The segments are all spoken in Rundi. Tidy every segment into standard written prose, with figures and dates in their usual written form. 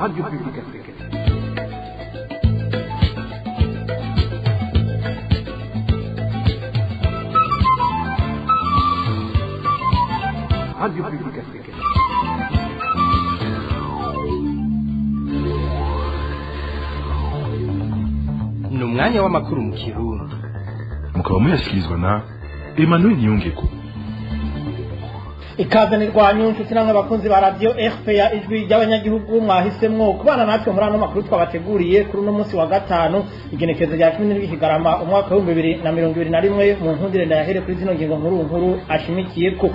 Radio Publique Africaine. Radio Publique Africaine. Ni umwanya w'amakuru mu Kirundi. Mukaba muyashyikirizwa na Emmanuel Niyongeko. Ikaze ni rwanyu, nshuti namwe abakunzi ba Radiyo RPA, Ijwi ry'Abanyagihugu, mwahisemwo kubana natwe muri ano makuru twabateguriye kuri uno munsi wa gatanu, igenekerezo rya 17 Kigarama, umwaka w'2021. Mu nkundire ndayahere kuri zino ngingo nkuru nkuru ashimikiyeko.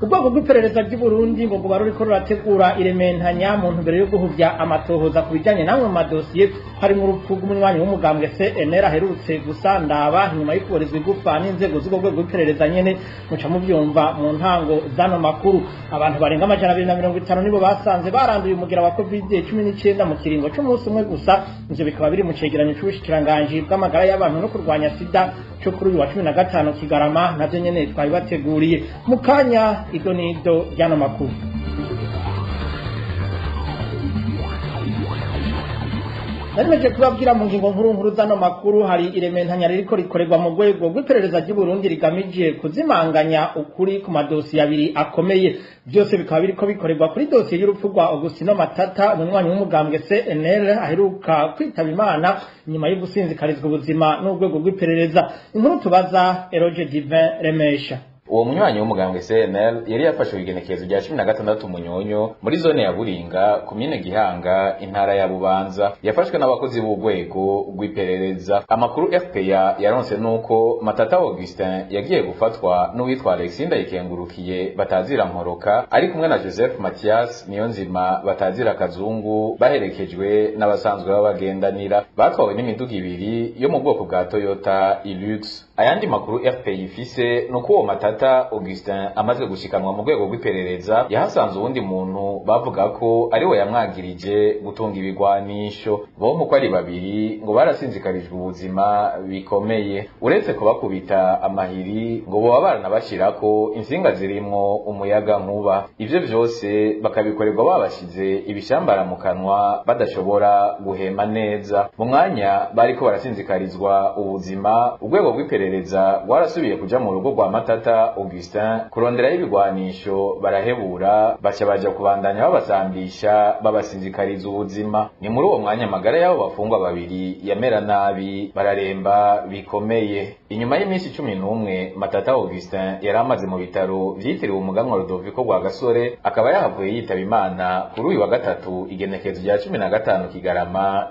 Urwego rw'iperereza ry'u Burundi ngo rwoba ruriko rurategura irementanya mu ntumbero yo guhuvya amatohoza ku bijanye n'amwe mu madosiye harimwo urupfu rw'umunywanyi w'umugambwe CNL aherutse gusandaba nyuma yo kuborezwa igufa n'inzego z'urwo rwego rw'iperereza nyene. Muca muvyumva mu ntango z'ano makuru. Abantu barenga 250 nibo basanze baranduye umugera wa COVID-19 mu kiringo c'umunsi umwe gusa. Ivyo bikaba biri mu cegeranyo c'ubushikiranganji bw'amagara y'abantu no kurwanya sida co kuri uyu wa 15 Kigarama. Navyo nyene twabibateguriye mu kanya, ido n'ido ry'ano makuru. Narimeje kubabwira mu ngingo nkuru nkuru z'ano makuru, hari irementanya ririko rikorerwa mu rwego rw'iperereza ry'u Burundi rigamije kuzimanganya ukuri ku madosiye abiri akomeye. Byose bikaba biriko bikorerwa kuri dosiye y'urupfu rwa Augustino Matata, umunywanyi w'umugambwe CNL aheruka kwitaba Imana nyuma yo gusinzikarizwa ubuzima n'urwego rw'iperereza. Inkuru tubaza Eroge Divin Remesha. Uwo munywanyi w'umugambwe CNL yari yafashwe igenekerezo rya 16 Munyonyo muri zone ya Buringa, komine Gihanga, intara ya Bubanza. Yafashwe n'abakozi b'urwego rw'iperereza. Amakuru RPA yaronse nuko Matata Augustin yagiye gufatwa n'uwitwa Alexis Ndayikengurukiye batazira Nkoroka, ari kumwe na Joseph Mathias Niyonzima batazira Kazungu, baherekejwe n'abasanzwe babagendanira. Batwawe n'imiduga ibiri yo mu bwoko bwa Toyota Hilux. Ayandi makuru RPA ifise nuko uwo Matata Augustin amaze gushikanwa mu rwego rw'iperereza yahasanze uwundi muntu bavuga ko ari we yamwagirije gutunga ibigwanisho. Bompi uko ari babiri ngo barasinzikarijwe ubuzima bikomeye. Uretse kubakubita amahiri, ngo boba baranabashirako insinga zirimwo umuyaga nkuba. Ivyo vyose bakabikorerwa babashize ibishambara mu kanwa, badashobora guhema neza. Mu mwanya bariko barasinzikarizwa ubuzima, urwego rw'iperereza rwarasubiye kuja mu rugo rwa Matata Augustin kuronderayo ibigwanisho, barahebura, baca baja kubandanya babasambisha, babasinzikariza ubuzima. Ni muri uwo mwanya amagara y'abo bafungwa babiri yamera nabi, bararemba bikomeye. Inyuma y'iminsi 11 Matata Augustin yari amaze mu bitaro vyitiriwe umuganwa Rudoviko Rwagasore, akaba yahavuye yitaba Imana kuri uyu wa gatatu, igenekerezo rya 15 Kigarama,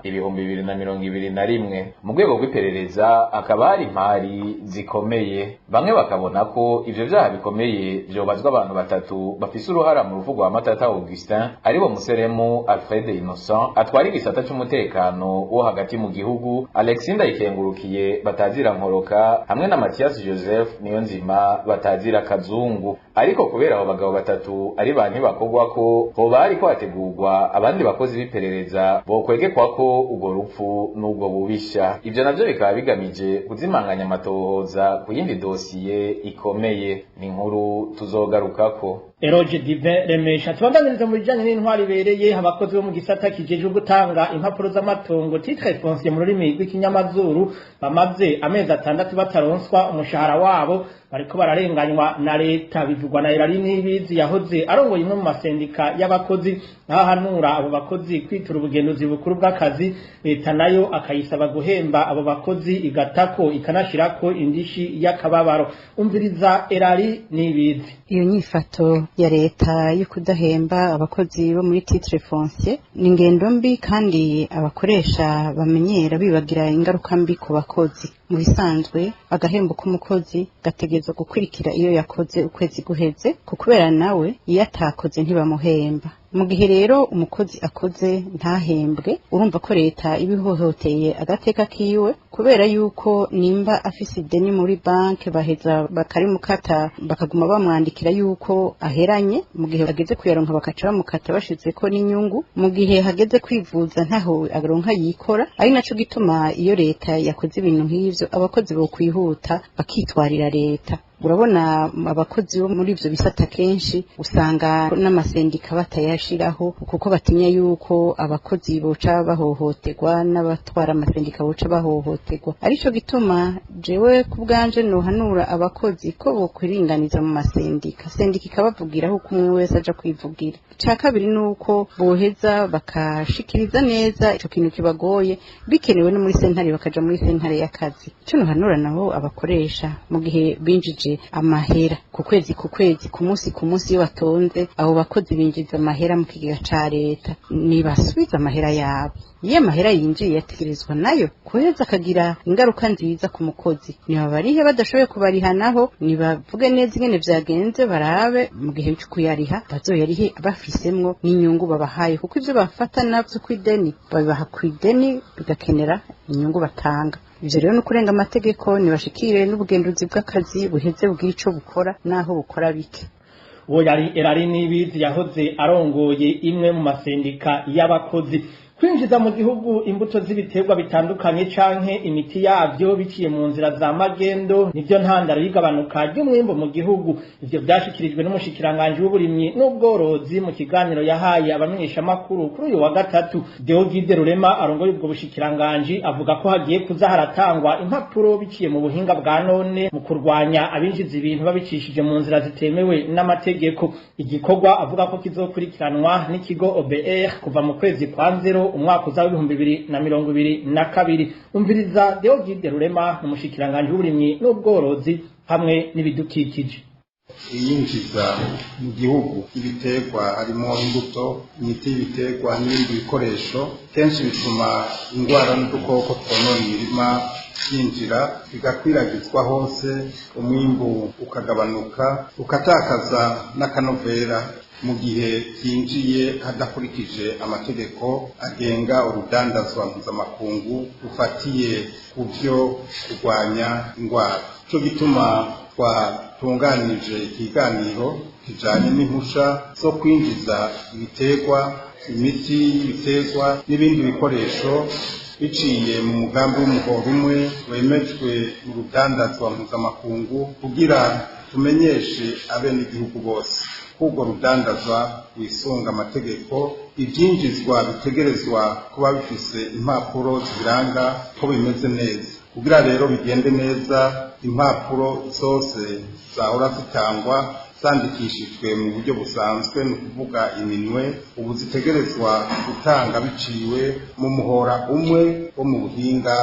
2021. Mu rwego rw'iperereza akaba hari impari zikomeye. Bamwe bakabona ko ivyo vyaha bikomeye vyobazwa abantu batatu bafise uruhara mu rupfu rwa Matata Augustin, aribo Museremu Alfred Innocent atwara igisata c'umutekano wo hagati mu gihugu, Alexis Ndayikengurukiye batazira Nkoroka, hamwe na Mathias Joseph Niyonzima batazira Kazungu. Ariko kubera abo bagabo batatu ari ba ntibakogwako, hoba hariko hategurwa abandi bakozi b'iperereza bokwegekwa ko urwo rupfu n'ubwo bubisha. Ivyo navyo bikaba bigamije kuzimanganya amatohoza ku yindi dosiye ikomeye. Ni inkuru tuzogarukako. Eroge Divin Remesha. Tubandaniriza mu bijanye n'intwari ibereye. Abakozi bo mu gisata kijejwe gutanga impapuro z'amatongo, titre foncier mu rurimi rw'ikinyamazuru, bamaze amezi 6 bataronswa umushahara wabo, bariko bararenganywa na leta. Bivugwa na Irari Nibizi, yahoze arongoye imwe mu masendika y'abakozi, aho ahanura abo bakozi kwitura ubugenduzi bukuru bw'akazi. Leta nayo akayisaba guhemba abo bakozi, igatako ikanashirako indishi y'akababaro. Umviriza Erari Nibizi. Iyo nyifato ya leta yo kudahemba abakozi bo muri titre foncier ni ingendo mbi, kandi abakoresha bamenyera bibagira ingaruka mbi ku bakozi. Mu bisanzwe agahembo k'umukozi gategerezwa gukurikira iyo yakoze ukwezi guheze, kubera nawe iyo atakoze ntibamuhemba. Mu gihe rero umukozi akoze ntahembwe, urumva ko leta iba ihohoteye agateka kiwe, kubera yuko nimba afise ideni muri banki, baheza bakarimukata, bakaguma bamwandikira yuko aheranye. Mu gihe ageze kuyaronka, bakaca bamukata bashizeko n'inyungu. Mu gihe hageze kwivuza, ntaho aronka yikora. Ari naco gituma iyo leta yakoze ibintu nk'ivyo, abakozi bo kwihuta bakitwarira leta. Urabona abakozi bo muri ivyo bisata kenshi usanga n'amasendika batayashiraho kuko batinya yuko abakozi boca bahohoterwa n'abatwara amasendika boca bahohoterwa. Arico gituma jewe ku bwanje nohanura abakozi ko bokwiringaniza mu masendika, sendika ikabavugiraho uko umwe wese aja kwivugira. Ica kabiri nuko boheza bakashikiriza neza ico kintu kibagoye, bikenewe no muri sentare bakaja muri sentare y'akazi. Ico nohanura nabo abakoresha mu gihe binjije amahera ku kwezi ku kwezi, ku munsi ku munsi, iyo batonze abo bakozi binjiza amahera mu kigega ca leta, nibasubiza amahera yabo. Iyo amahera yinjiye yategerezwa nayo kuheza akagira ingaruka nziza ku mukozi. Nibabarihe, badashoboye kubariha naho nibavuge neza ingene vyagenze, barabe mu gihe cyo kuyariha bazoyarihe bafisemwo n'inyungu babahaye, kuko ivyo bafata navyo kw'ideni babibaha kw'ideni bigakenera inyungu batanga. Ivyo rero nukurenga amategeko. Nibashikire n'ubugenduzi bw'akazi buheze bugire ico bukora naho bukora bike. Uwo yari Erari Nibizi yahoze arongoye imwe mu masendika y'abakozi. Kwinjiza mu gihugu imbuto z'ibiterwa bitandukanye canke imiti yavyo biciye mu nzira za magendo nivyo ntandaro y'igabanuka ry'umwimbu mu gihugu. Ivyo vyashikirijwe n'umushikiranganji w'uburimyi n'ubworozi mu kiganiro yahaye abamenyeshamakuru kuri uyu wa gatatu. Deogide Rurema arongoye ubwo bushikiranganji avuga ko hagiye kuza haratangwa impapuro biciye mu buhinga bwa none mu kurwanya abinjiza ibintu babicishije mu nzira zitemewe n'amategeko, igikorwa avuga ko kizokurikiranwa n'ikigo OBR kuva mu kwezi kwa nzero umwaka uza w'2022. Umviriza Deogide Rurema, umushikiranganji w'uburimyi n'ubworozi hamwe n'ibidukikije. Iyinjiza mu gihugu ibiterwa harimo imbuto, imiti y'ibiterwa n'ibindi bikoresho, kenshi bituma indwara n'udukoko twonona imirima byinjira bigakwiragizwa hose, umwimbu ukagabanuka, ukatakaza n'akanovera mu gihe byinjiye hadakurikije amategeko agenga urudandazwa mpuzamakungu rufatiye ku byo kurwanya indwara. Cyo gituma twatunganije ikiganiro kijanye n'impusha zo kwinjiza ibiterwa, imiti y'ibiterwa n'ibindi bikoresho biciye mu mugambi w'umuhoro umwe wemejwe mu rudandazwa mpuzamakungu, kugira tumenyeshe abenegihugu bose ko urwo rudandazwa rwisunga amategeko, ibyinjizwa bitegerezwa kuba bifise impapuro zibiranga ko bimeze neza. Kugira rero bigende neza, impapuro zose zahora zitangwa zandikishijwe mu buryo busanzwe, ni ukuvuga iminwe, ubu zitegerezwa gutanga biciwe mu muhora umwe wo mu buhinga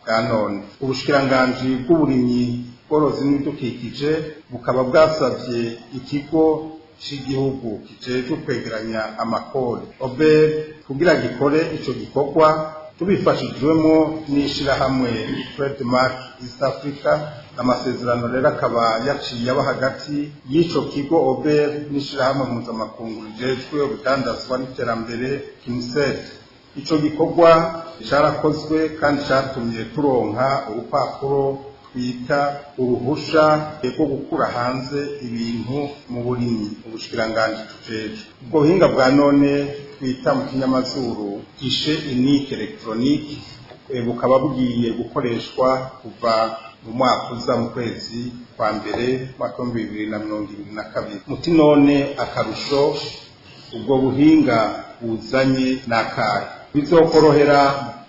bwa none. Ubushikiranganji bw'uburimyi, bworozi n'ibidukikije bukaba bwasabye ikigo c'igihugu kijejwe kwegeranya amakori OBR kugira gikore ico gikorwa tubifashijwemo n'ishirahamwe Trademark East Africa. Amasezerano rero akaba yaciye aba hagati y'ico kigo OBR n'ishirahamwe mpuzamakungu rijejwe urudandazwa n'iterambere KINSET. Ico gikorwa carakozwe kandi catumye turonka urupapuro twita uruhusha rwo gukura hanze ibintu mu burimyi. Ubushikiranganji tujejwe ubwo buhinga bwa none twita mu kinyamazuru guichet unique électronique bukaba bugiye gukoreshwa kuva mu mwaka uza, mu kwezi kwa mbere mwaka w'2022. Muti none akarusho ubwo buhinga buzanye n'akahe? Bizokorohera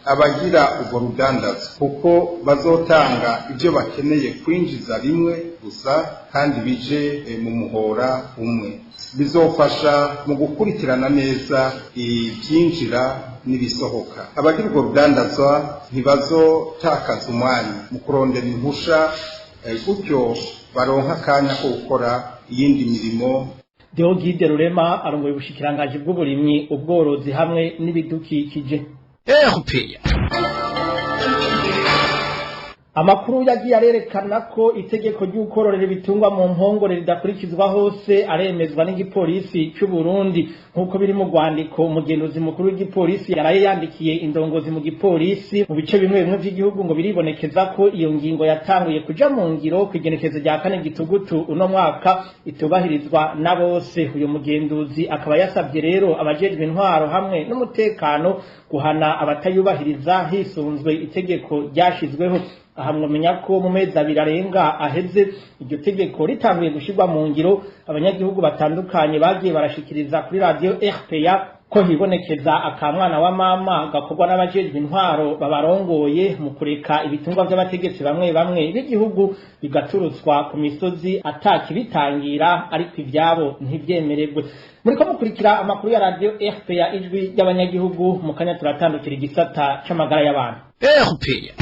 abagira ubwo rudandazo kuko bazotanga ibyo bakeneye kwinjiza rimwe gusa kandi bije mu muhora umwe. Bizofasha mu gukurikirana neza ibyinjira n'ibisohoka. Abagira ubwo rudandazwa ntibazotakaza umwanya mu kurondera impusha, gutyo baronka akanya ko gukora iyindi mirimo. Deogide Rurema arongoye ubushikiranganji bw'uburimyi, ubworozi hamwe n'ibidukikije. RPA. Amakuru yagiye arerekana ko itegeko ry'ukororera ibitungwa mu mpongore ridakurikizwa hose aremezwa n'igipolisi cy'u Burundi, nk'uko biri mu rwandiko umugenzuzi mukuru w'igipolisi yaraye yandikiye indongozi mu gipolisi mu bice bimwe bimwe by'igihugu. Ngo biribonekeza ko iyo ngingo yatanguye kuja mu ngiro ku igenekerezo rya 4 gitugutu uno mwaka itubahirizwa na bose. Uyu mugenzuzi akaba yasabye rero abajejwe intwaro hamwe n'umutekano guhana abatayubahiriza hisunzwe itegeko ryashizweho. Aha mwomenya ko mu mezi abiri arenga aheze iryo tegeko ritanguye gushirwa mu ngiro, abanyagihugu batandukanye bagiye barashikiriza kuri radio RPA ko hibonekeza akamwana wa mama gakorwa n'abajejwe intwaro babarongoye mu kureka ibitungwa by'abategetsi bamwe bamwe b'igihugu bigaturutswa ku misozi atakibitangira, ariko ivyabo ntibyemererwe. Muriko mukurikira amakuru ya radio RPA, ijwi ry'abanyagihugu. Mu kanya turatandukira igisata c'amagara y'abantu. RPA.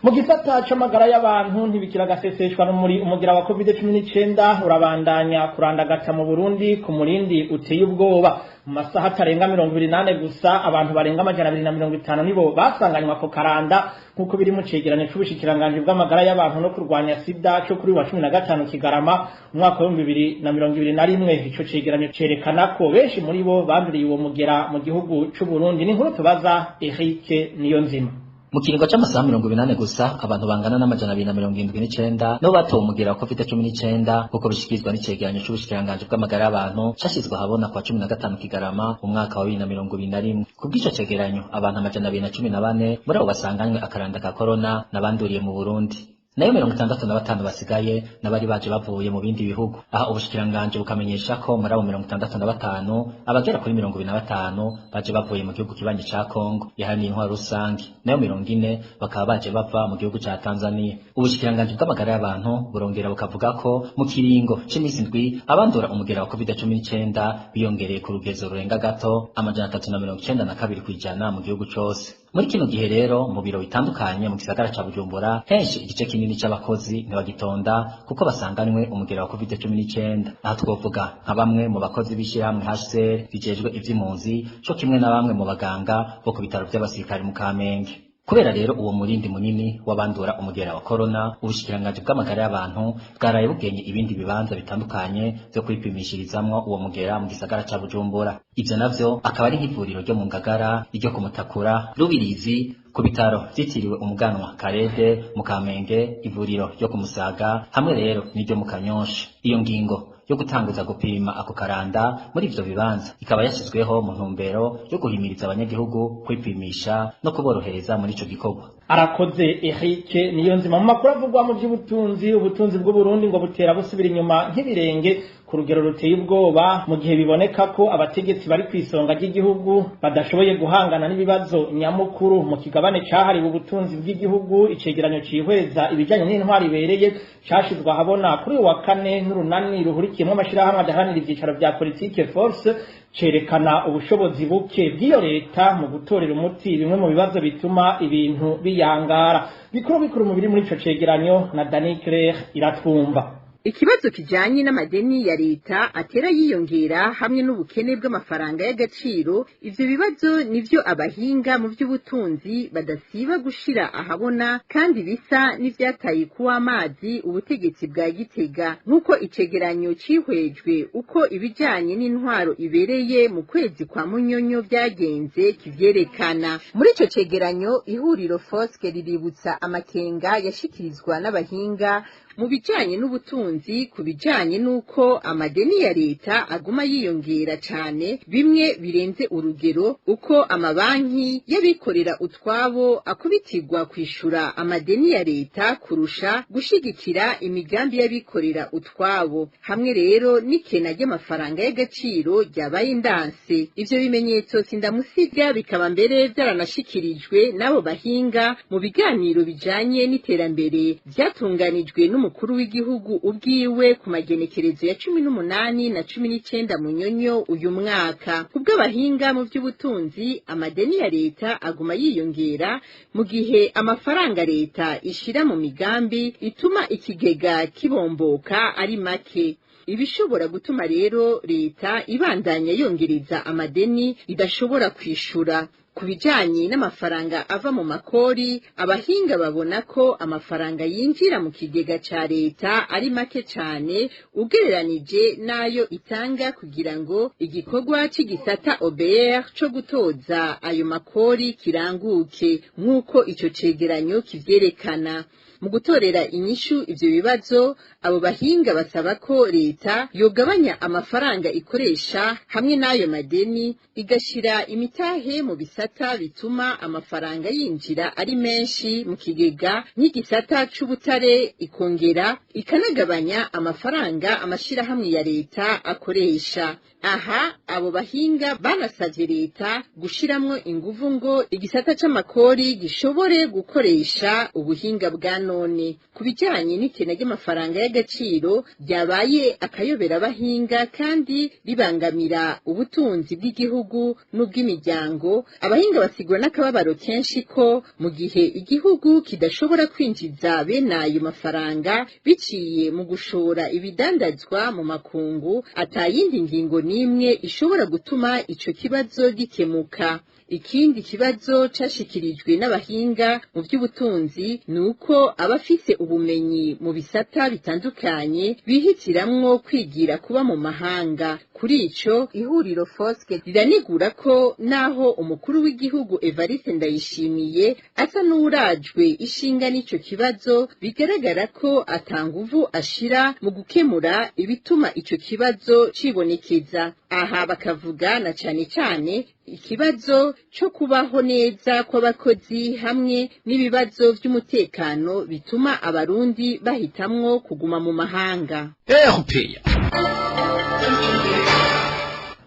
Mu gisata c'amagara y'abantu, ntibikira agaseseshwa n'umuri, umugira wa COVID-19 urabandanya kurandagata mu Burundi ku murindi uteye ubwoba. Mu masaha atarenga 24 gusa, abantu barenga 250 nibo basanganywa ako karanda, nk'uko biri mu cegeranyo c'ubushikiranganji bw'amagara y'abantu no kurwanya sida co kuri wa 15 Kigarama umwaka wa 2021. Ico cegeranyo cerekana ko benshi muri bo banduriye uwo mugera mu gihugu c'u Burundi. Ni inkuru tubaza Eric Niyonzima. Mu kiringo c'amasaha 80 gusa, abantu bangana n'279 nibo batowe umugera wa COVID-19, kuko bishikirizwa n'icegeranyo c'ubushikiranganji bw'amagara y'abantu cashizwe ahabona kwa 15 Kigarama mu mwaka wa 2021. Kubw'ico cegeranyo, abantu 214 muri abo basanganywe akaranda ka corona n'abanduriye mu Burundi, nayo 65 basigaye n'abari baje bavuye mu bindi bihugu. Aha ubushikiranganji bukamenyesha ko muri abo 65, abagera kuri 25 baje bavuye mu gihugu kibanyi ca Congo iharanira intwaro rusange, nayo 40 bakaba baje bava mu gihugu ca Tanzania. Ubushikiranganji bw'amagara y'abantu burongera bukavuga ko mu kiringo c'imisi 7 abandura umugera wa COVID-19 biyongereye ku rugezo rurenga gato 392% mu gihugu cose. Muri kino gihe rero, mu biro bitandukanye mu gisagara ca Bujumbura, henshi igice kinini c'abakozi ntibagitonda kuko basanganywe umugera wa COVID-19. Aha twovuga nka bamwe mu bakozi b'ishirahamwe HCR rijejwe ivy'impunzi, co kimwe na bamwe mu baganga bo ku bitaro vy'abasirikare mu Kamenge. Kubera rero uwo murindi munini w'abandura umugera wa corona, ubushikiranganji bw'amagara y'abantu bwaraye bugenye ibindi bibanza bitandukanye vyo kwipimishirizamwo uwo mugera mu gisagara ca Bujumbura. Ivyo navyo akaba ari nk'ivuriro ryo mu Ngagara, iryo ku Mutakura, Rubirizi, ku bitaro vyitiriwe umuganwa Karede mu Kamenge, ivuriro ryo ku Musaga, hamwe rero n'iryo mu Kanyosha. Iyo ngingo yo gutanguza gupima ako karanda muri ivyo bibanza ikaba yashyizweho mu ntumbero yo guhimiriza abanyagihugu kwipimisha no kuborohereza muri ico gikorwa. Arakoze Eric Niyonzima. Mu makuru avugwa mu by'ubutunzi, ubutunzi bw'u Burundi ngo butera busubira inyuma nk'ibirenge ku rugero ruteye ubwoba, mu gihe biboneka ko abategetsi bari ku isonga ry'igihugu badashoboye guhangana n'ibibazo nyamukuru mu kigabane cahariwe ubutunzi bw'igihugu. Icegeranyo cihweza ibijanye n'intwari ibereye cashizwe ahabona kuri uyu wa kane n'urunani ruhurikiyemwo amashirahamwe adaharanira ivyicaro vya politike Force cerekana ubushobozi buke bw'iyo leta mu gutorera umuti bimwe mu bibazo bituma ibintu biyangara. Bikuru bikuru mu biri muri ico cegeranyo na Dani Claire Iratwumva. Ikibazo kijanye n'amadeni ya leta atera yiyongera hamwe n'ubukene bw'amafaranga y'agaciro, ivyo bibazo nivyo abahinga mu by'ubutunzi badasiba gushira ahabona, kandi bisa n'ivyataye kuwa amazi ubutegetsi bwa Gitega, nk'uko icegeranyo cihwejwe uko ibijanye n'intwaro ibereye mu kwezi kwa Munyonyo vyagenze kivyerekana. Muri ico cegeranyo, ihuriro Foske riributsa amakenga yashikirizwa n'abahinga mu bijanye n'ubutunzi ku bijanye n'uko amadeni ya leta aguma yiyongera cane bimwe birenze urugero, uko amabanki y'abikorera utwabo akubitirwa kwishura amadeni ya leta kurusha gushigikira imigambi y'abikorera utwabo, hamwe rero n'ikena ry'amafaranga y'agaciro ryabaye ndanse. Ivyo bimenyetso sindamusiga bikaba mbere vyaranashikirijwe n'abo bahinga mu biganiro bijanye n'iterambere vyatunganijwe n'umukuru w'igihugu ubwiwe ku magenekerezo ya 18 na 19 Munyonyo uyu mwaka. Kubw'abahinga mu by'ubutunzi, amadeni ya leta aguma yiyongera mu gihe amafaranga leta ishira mu migambi ituma ikigega kibomboka ari make, ibishobora gutuma rero leta ibandanya yongereza amadeni idashobora kwishura. Ku bijanye n'amafaranga ava mu makori, abahinga babona ko amafaranga yinjira mu kigega ca leta ari make cane ugereranije n'ayo itanga kugira ngo igikorwa c'igisata OBR co gutoza ayo makori kiranguke, nk'uko ico cegeranyo kivyerekana. Mu gutorera inyishu ivyo bibazo, abo bahinga basaba ko leta yogabanya amafaranga ikoresha hamwe n'ayo madeni, igashira imitahe mu bisata bituma amafaranga yinjira ari menshi mu kigega nk'igisata c'ubutare, ikongera ikanagabanya amafaranga amashirahamwe ya leta akoresha. Aha abo bahinga banasavye leta gushiramwo inguvu ngo igisata c'amakori gishobore gukoresha ubuhinga bwa none. Ku bijanye n'ikena ry'amafaranga y'agaciro ryabaye akayobera abahinga kandi ribangamira ubutunzi bw'igihugu n'ubw'imiryango, abahinga basigura n'akababaro kenshi ko mu gihe igihugu kidashobora kwinjiza bene ayo mafaranga biciye mu gushora ibidandazwa mu makungu, atayindi ngingo n'imwe ishobora gutuma ico kibazo gikemuka. Ikindi kibazo cashikirijwe n'abahinga mu by'ubutunzi ni uko abafise ubumenyi mu bisata bitandukanye bihitiramwo kwigira kuba mu mahanga. Kuri ico, ihuriro Foske riranigura ko naho umukuru w'igihugu Evariste Ndayishimiye asa n'urajwe ishinga n'ico kibazo, bigaragara ko atanguvu ashira mu gukemura ibituma ico kibazo cibonekeza. Aha bakavuga na cane cane ikibazo cyo kubaho neza kw'abakozi hamwe n'ibibazo by'umutekano bituma abarundi bahitamwo kuguma mu mahanga.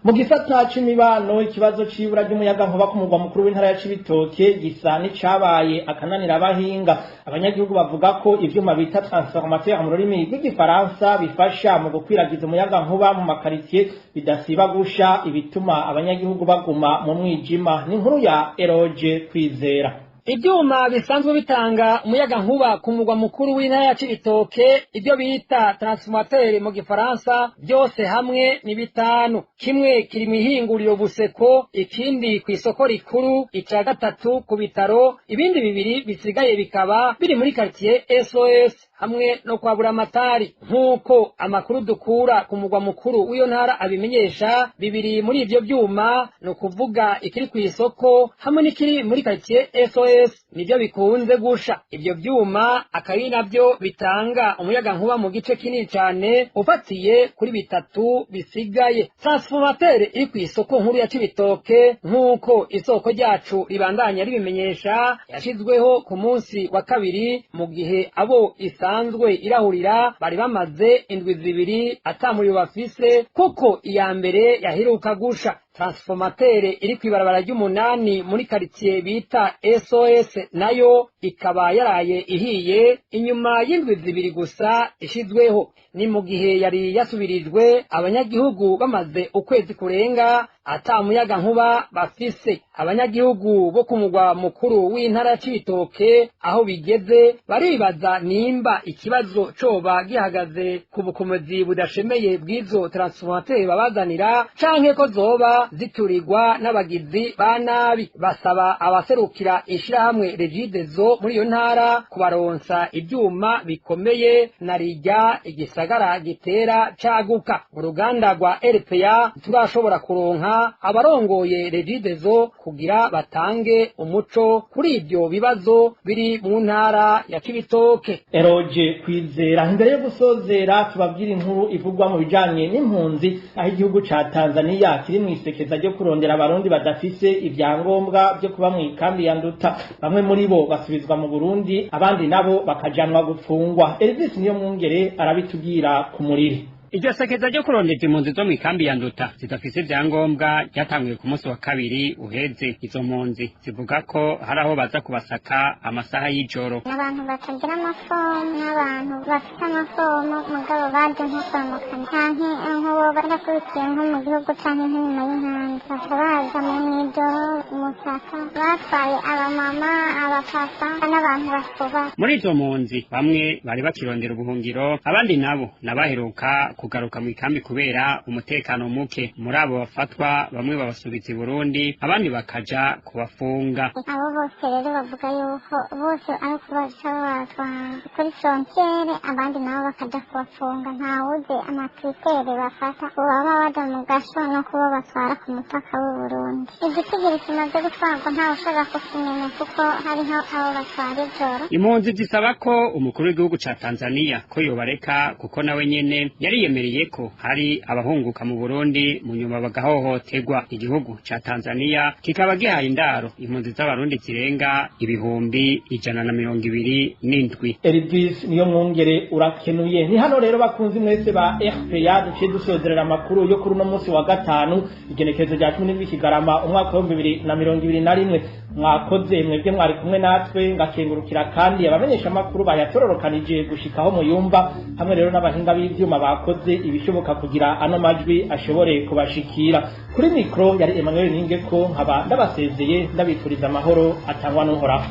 Mu gisata c'imibano, ikibazo c'ibura ry'umuyagankuba ku mugwa mukuru w'intara ya Cibitoke gisa n'icabaye akananira abahinga. Abanyagihugu bavuga ko ivyuma bita transformateur mu rurimi rw'igifaransa bifasha mu gukwiragiza umuyagankuba mu makaritsiye bidasiba gusha, ibituma abanyagihugu baguma mu mwijima. Ni inkuru ya Eroge Kwizera. Ivyuma bisanzwe bitanga umuyaga nkuba ku mugwa mukuru w'intara ya Cibitoke, ibyo bita transformateur mu gifaransa, byose hamwe ni bitanu. Kimwe kiri mw'ihinguriro Buseko, ikindi kw'isoko rikuru, ica gatatu ku bitaro, ibindi bibiri bisigaye bikaba biri muri quartier SOS hamwe no kwa Buramatari. Nk'uko amakuru dukura ku mugwa mukuru w'iyo ntara abimenyesha, bibiri muri ivyo vyuma, ni ukuvuga ikiri kw'isoko hamwe n'ikiri muri quartier SOS, nivyo bikunze gusha. Ivyo vyuma akaba navyo bitanga umuyaga nkuba mu gice kinini cane ufatiye kuri bitatu bisigaye. Transformateur iri kw'isoko nkuru ya Cibitoke, nk'uko isoko ryacu ribandanya ribimenyesha, yashizweho ku munsi wa kabiri mu gihe abo isanzwe irahurira bari bamaze indwi zibiri ata muriro bafise, kuko iya mbere yaheruka gusha. Transformateur iri kw'ibarabara ry'umunani muri quartier bita SOS nayo ikaba yaraye ihiye inyuma y'indwi zibiri gusa ishizweho. Ni mu gihe yari yasubirijwe abanyagihugu bamaze ukwezi kurenga ata muyaga nkuba bafise. Abanyagihugu bo ku mugwa mukuru w'intara ya Cibitoke aho bigeze baribaza nimba ikibazo coba gihagaze ku bukomezi budashemeye bw'izo transformateur babazanira, canke ko zoba ziturirwa n'abagizi ba nabi. Basaba abaserukira ishirahamwe Regideso muri iyo ntara kubaronsa ivyuma bikomeye na rirya igisagara gitera caguka. Uruganda rwa RPA turashobora kuronka abarongoye Regideso kugira batange umuco kuri ivyo bibazo biri mu ntara ya Cibitoke. Eroge Kwizera. Imbere yo gusozera, tubabwira inkuru ivugwa mu bijanye n'impunzi, aho igihugu ca Tanzania kiri mw'isekeza ryo kurondera abarundi badafise ivyangombwa byo kuba mu ikambi ya Nduta. Bamwe muri bo basubizwa mu Burundi, abandi nabo bakajanwa gupfungwa. Elvis niyo mwungere arabitubwira ku muriri. Iryo sekeza ryo kurondeza impunzi zo mw'ikambi ya Nduta zidafise ivyangombwa ryatanguye ku munsi wa kabiri uheze. Izo mpunzi zivuga ko hari aho baza kubasaka amasaha y'ijoro. N'abantu batagira amafomu, n'abantu bafite amafomu mugabo baje nko kwa muganga, canke nk'uwo barakurikiye nko mu gihugu canke nk'inyuma y'inkambi, baca baza mu mw'ijoro musaka batwaye abamama, abapapa n'abantu bakuba. Muri izo mpunzi bamwe bari bakirondera ubuhungiro, abandi nabo nabaheruka kugaruka mu ikambi kubera umutekano muke. Muri abo bafatwa, bamwe babasubiza i Burundi, abandi bakaja kubafunga. Abo bose rero bavuga yuko bose ari ukubaca babatwara kuri frontière, abandi nabo bakaja kubafunga. Ntawuzi ama critères bafata baba baja mu gasho no kubo batwara ku mupaka w'u Burundi. Igitigiri kimaze gutwarwa ntawe ushobora kukimenya, kuko hariho abo batwara ijoro. Impunzi zisaba ko umukuru w'igihugu ca Tanzania ko yobareka, kuko nawe nyene yariyemereye ko hari abahunguka mu Burundi mu nyuma bagahohoterwa. Igihugu ca Tanzania kikaba gihaye indaro impunzi z'Abarundi zirenga 127,000. Elvis niyo mwungere, urakenuye. Ni hano rero, bakunzi mwese ba RPA, duciye dusozerera amakuru yo kuri uno munsi wa gatanu, igenekerezo rya 17 Kigarama umwaka wa 2021. Mwakoze mwebwe mwari kumwe natwe, ngakengurukira kandi abamenyesha amakuru bayatororokanije gushikaho muyumva, hamwe rero n'abahinga b'ivyuma bakoze ibishoboka kugira ano majwi ashobore kubashikira. Kuri mikro yari Emmanuel Ningeko, nkaba ndabasezeye ndabifuriza amahoro atangwa n'Uhoraho.